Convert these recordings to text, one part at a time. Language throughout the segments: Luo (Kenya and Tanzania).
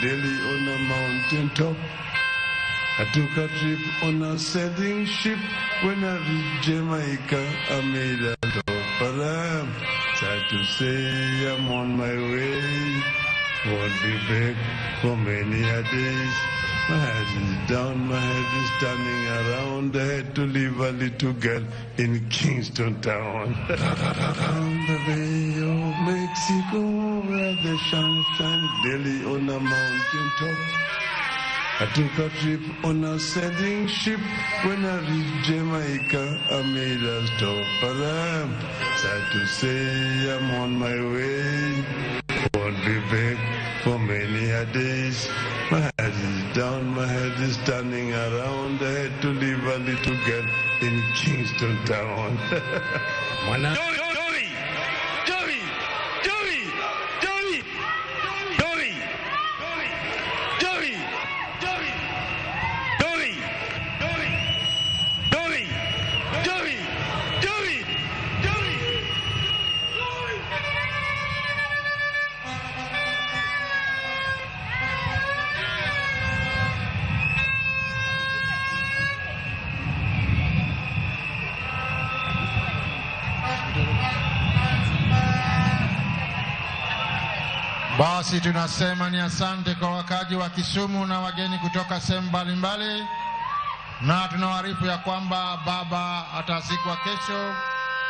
daily on a mountain top. I took a trip on a sailing ship. When I reached Jamaica, I made a stop. But I'm sad to say I'm on my way. Won't be back for many a days. My head is down, my head is turning around. I had to leave a little girl in Kingston Town. Down the Bay of Mexico, where the sun shines daily on a mountain top. I took a trip on a sailing ship. When I reached Jamaica, I made a stop. But I'm sad to say I'm on my way. Won't be back for many a days. My head is down, my head is turning around. I had to leave a little girl in Kingston Town. Mwana Joey! Joey! Joey! Joey! Joey! Joey! Joey! Joey! Joey! Joey! Joey! Joey! Joey! Joey! Basi tunasema ni asante kwa wakaji wa Kisumu na wageni kutoka sehemu mbalimbali, na tunawaarifu ya kwamba baba atazikwa kesho.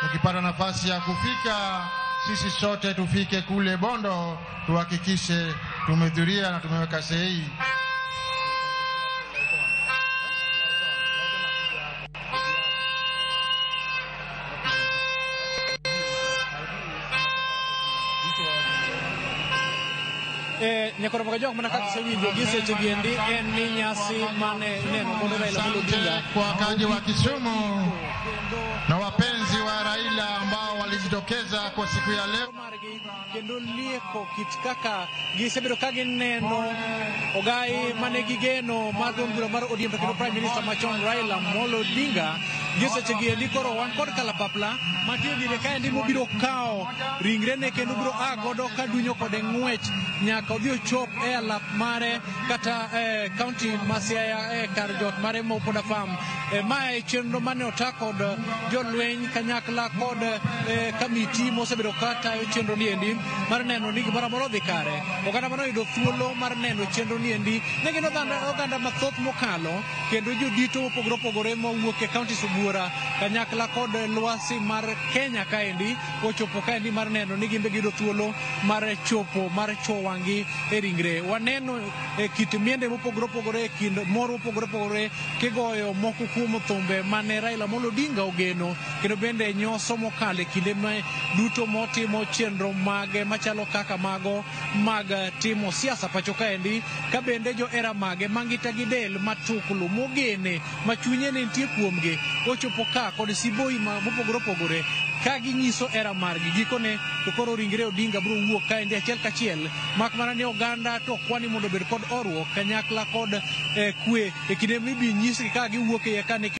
Mkipata nafasi ya kufika, sisi sote tufike kule Bondo, tuhakikishe tumehudhuria na tumeweka sahihi. Nyakoro jok mana kaka isewinjo gi seche gi endi en ni nyasi mane ineno kod Raila Amolo Odinga Asante kwa wakaji wa Kisumu na wapenzi wa Raila ambao walijitokeza kwa siku ya leo. Margi kendo lieko kit kaka gisebedo ka gineno ogai mane gigeno mar duond bura mar ODM to kendo Prime Minister machon Raila Amolo Odinga. Gi seche gi endi koro wan kod kalapapla mantie diere kaendi mobiro kawo ringrene kendo biro a godo ka dunyo kode ng'wech nyaka odhi ochop e alap mare kata county ma Siaya e kar jot mare ma Opoda Farm. Mae chenro mane ota kod jolweny kanyakla kod kamiti mosebedo ka tayo chenro ni endi mar neno ni gimoro amora odhi kare. Oganda mane oyudo thuolo mar neno chenro ni endi ne gin oganda mathoth mokalo kendo jodito mopogore opogore mowuok e counties buora kanyakla kod lwasi mar Kenya kaendi ochopo kaendi mar neno ni gin be giyudo thuolo mar chopo mar chuo wang'gi e ringre. Waneno e kit miende mopogore opogore e kind mor mopogore opogore kigoyo moko kuom thumbe mane Raila Amolo Odinga ogeno kendo bende nyoso mokalo e kinde duto motimo chenro mage machalo kaka mago mag timo siasa pacho kaendi ka bende johera mage mangita gi del matuklu mogene ma chunye ne nitie kuomgi ochopo ka kod siboi mopogore opogore ka ginyiso hera margi. Gikone to koro ringre Odinga biro wuok kaendi achiel kachiel mak mana ni oganda to kwani mondo obed kod horuok kanyakla kod kwe e kinde mibi nyisgi ka giwuok e iye ka.